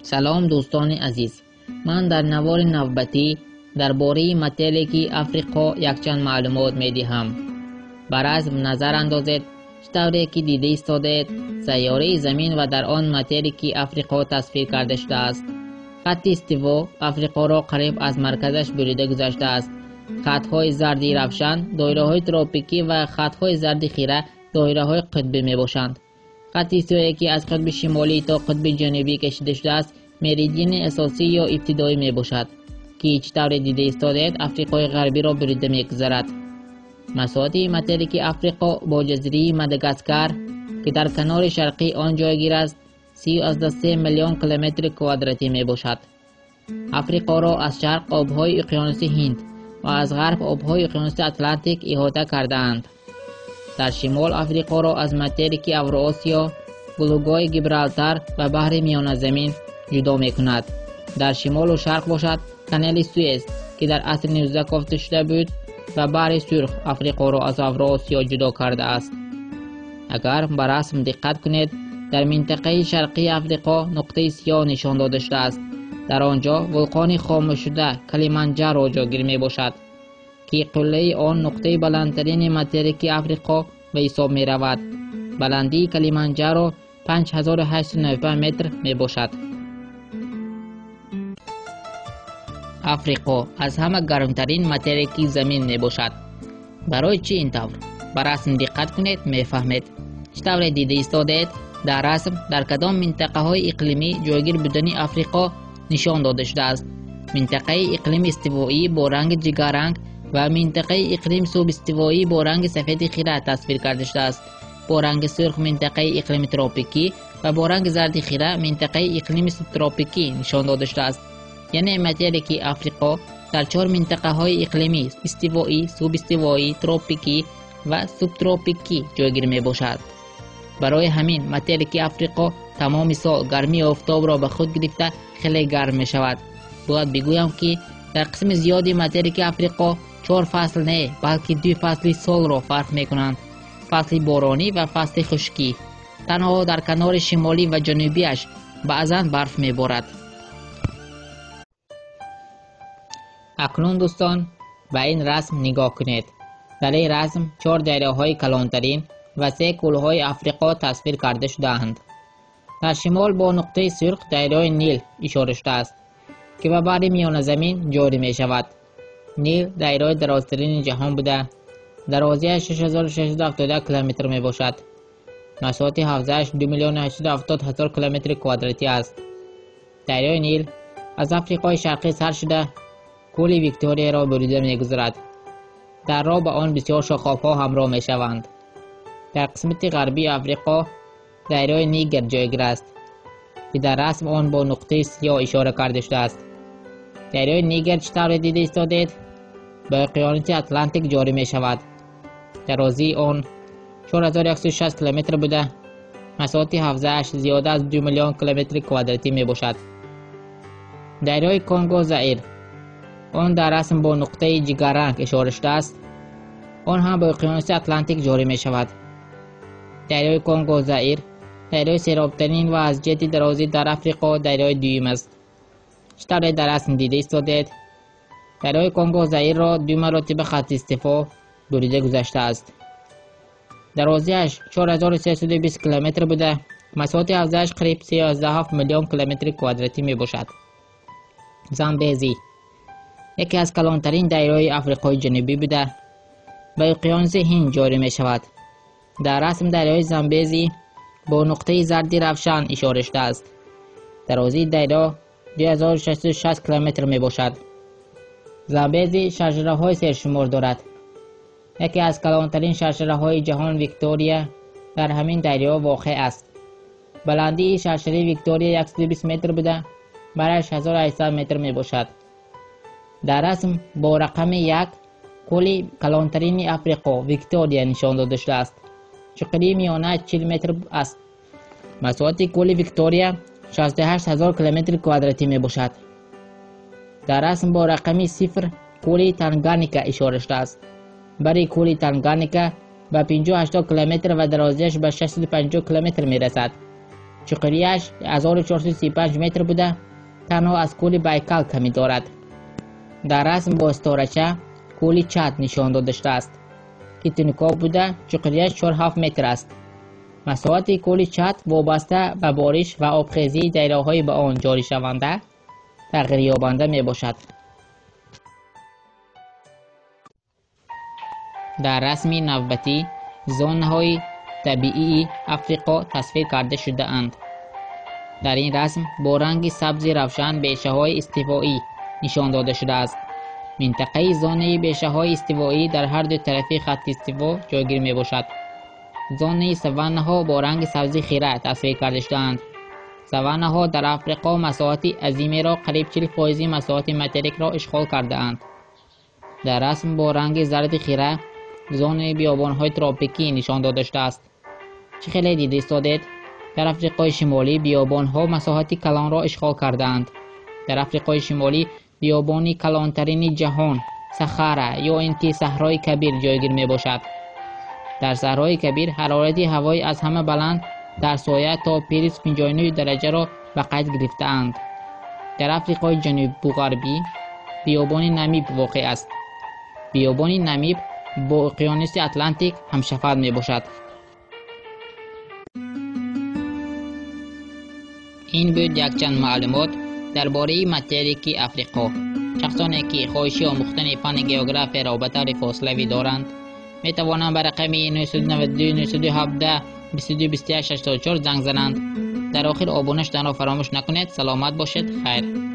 Салом, дӯстони азиз. Ман дар навори навбатӣ дар бораи материки Африқо якчанд маълумот медиҳам. Ба расм назар андозед. Чӣ тавре ки дида истодаед, сайёраи Замин ва дар он материки Африқо тасвир карда шудааст. Хатти истиво Африқоро қариб аз марказаш бурида гузаштааст. Хатҳои зарди равшан доираҳои тропикӣ ва хатҳои зарди хира доираҳои қутбӣ мебошанд. Хатти истивое ки аз қутби шимолӣ то қутби ҷанубӣ кашида шудааст, меридиани асосӣ ё ибтидоӣ мебошад, ки чӣ тавре дида истодаед, Африқои ғарбиро бурида мегузарад. Масоҳати материки Африқо бо ҷазираи Мадагаскар, ки дар канори шарқии он ҷойгир аст, 33 миллион километри квадратӣ мебошад. Африқоро аз шарқ обҳои уқёнуси Ҳинд ва аз ғарб обҳои уқёнуси Атлантик иҳота кардаанд. Дар шимол Африқоро аз материки Авроосиё, гулӯгоҳи Гибралтар ва баҳри Миёназамин ҷудо мекунад. Дар шимолу шарқ бошад, канали Суэз, ки дар асри 19 кофта шуда буд, ва баҳри Сурх Африқоро аз Авроосиё ҷудо кардааст. Агар ба расм диққат кунед, дар минтақаи шарқии Африқо нуқтаи сиёҳ нишон дода шудааст. Дар он ҷо вулқони хомӯшшуда Килиманҷаро ҷойгир мебошад, ки қуллаи он нуқтаи баландтарини материки Африқо ба ҳисоб меравад. Баландии Килиманҷаро 5895 метр мебошад. Африқо аз ҳама гармтарин материки Замин мебошад. Барои чӣ ин тавр? Ба расм диққат кунед, мефаҳмед. Чӣ тавре дида истодаед, дар расм дар кадом минтақаҳои иқлимӣ ҷойгир будани Африқо нишон дода шудааст. Минтақаи иқлими истивоӣ бо ранги ҷигарранг ва минтақаи иқлими субистивоӣ бо ранги сафеди хира тасвир карда шудааст. Бо ранги сурх минтақаи иқлими тропикӣ ва бо ранги зарди хира минтақаи иқлими субтропикӣ нишон дода шудааст. Яъне материки Африқо дар чор минтақаҳои иқлимӣ истивоӣ, субистивоӣ, тропикӣ ва субтропикӣ ҷойгир мебошад. Барои ҳамин материки Африқо тамоми сол гармии офтобро ба худ гирифта хеле гарм мешавад. Бояд бигӯям, ки дар қисми зиёди материки Африқо чор фасл не, балки ду фасли солро фарқ мекунанд: фасли боронӣ ва фасли хушкӣ. Танҳо дар канори шимолӣ ва ҷанубиаш баъзан барф меборад. Акнун, дӯстон, ба ин расм нигоҳ кунед. Дар ин расм чор дарёҳои калонтарин ва се кӯлҳои Африқо тасвир карда шудаанд. Дар шимол бо нуқтаи сурх дарёи Нил ишора шудааст, ки ба баҳри Миёназамин ҷорӣ мешавад. Нил дарёи дарозтарини ҷаҳон буда, дарозиаш 6671 километр мебошад. Масоҳати ҳавзааш 2 870 000 километри квадратӣ аст. Дарёи Нил аз Африқои Шарқӣ сар шуда, кӯли Викторияро бурида мегузарад. Дар роҳ ба он бисёр шохобҳо ҳамроҳ мешаванд. Дар қисмати ғарбии Африқо дарёи Нигер ҷойгир аст, ки дар расм он бо нуқтаи сиёҳ ишора карда шудааст. Дарёи Нигер, чӣ тавре дида истодед, ба уқёнуси Атлантик ҷорӣ мешавад. Дарозии он 4160 километр буда, масоҳати ҳавзааш зиёда аз 2 миллион километри квадратӣ мебошад. Дарёи Конго Заир, он дар расм бо нуқтаи ҷигарранг ишора шудааст, он ҳам ба уқёнуси Атлантик ҷорӣ мешавад. Дарёи Конго Заир дарёи серобтарин ва аз ҷиҳати дарозӣ дар Африқо дарёи дуюм аст. Чӣ тавре дар расм дида истодед, дарёи Конго Заирро ду маротиба хатти истифо бурида гузаштааст. Дарозиаш 4320 километр буда, масоҳати ҳавзааш қариб 37 миллион километри квадратӣ мебошад. Замбези яке аз калонтарин дарёи Африқои Ҷанубӣ буда, ба уқёнуси Ҳинд ҷорӣ мешавад. Дар расм дарёи Замбези бо нуқтаи зарди равшан ишора шудааст. Дарозии дарё 2660 километр мебошад. Замбези шаршараҳои сершумор дорад. Яке аз калонтарин шаршараҳои ҷаҳон Виктория дар ҳамин дарё воқеъ аст. Баландии шаршараи Виктория 120 метр буда, бараш 1800 метр мебошад. Дар расм бо рақами як кӯли калонтарини Африқо Виктория нишон дода шудааст. Чуқурии миёна 40 метр аст. Масоҳати кӯли Виктория 68 000 километри квадратӣ мебошад. Дар расм бо рақами сифр кӯли Танганика ишора шудааст. Бари кӯли Танганика ба 50-80 километр ва дарозиаш ба 650 километр мерасад. Чуқуриаш 1435 метр буда, танҳо аз кӯли Байкал камӣ дорад. Дар расм бо ситорача кӯли Чад нишон дода шудааст, ки тунукоб буда, чуқуриаш 4,7 метр аст. Масоҳати кӯли Чад вобаста ба бориш ва обхезии дарёҳои ба он ҷоришаванда тағйирёбанда мебошад. Дар расми навбатӣ зонаҳои табиии Африқо тасвир карда шудаанд. Дар ин расм бо ранги сабзи равшан бешаҳои истивоӣ нишон дода шудааст. Минтақаи зонаи бешаҳои истивоӣ дар ҳар ду тарафи хатти истиво ҷойгир мебошад. Зонаи саваннаҳо бо ранги сабзи хира тасвир карда шудаанд. Саваннаҳо дар Африқо масоҳати азимеро қариб 40% масоҳати материкро ишғол кардаанд. Дар расм бо ранги зарди хира зонаи биёбонҳои тропикӣ нишон дода шудааст. Чӣ хеле дида истодед? Дар Африқои Шимолӣ биёбонҳо масоҳати калонро ишғол кардаанд. Дар Африқои Шимолӣ биёбони калонтарини ҷаҳон Сахара ё ин ки Саҳрои Кабир ҷойгир мебошад. Дар Саҳрои Кабир ҳарорати ҳавои аз ҳама баланд дар соя то плюс 59 дараҷаро ба қайд гирифтаанд. Дар Африқои Ҷанубу Ғарбӣ биёбони Намиб воқеъ аст. Биёбони Намиб бо уқёнуси Атлантик ҳамшафат мебошад. Ин буд якчанд маълумот дар бораи материки Африқо. Шахсоне ки хоҳиши омӯхтани фанни географияро ба таври фосилавӣ доранд, метавонанд ба рақами 992 917 22 28 84 занг зананд. Дар охир обуна шуданро фаромӯш накунед. Саломат бошед. Хайр.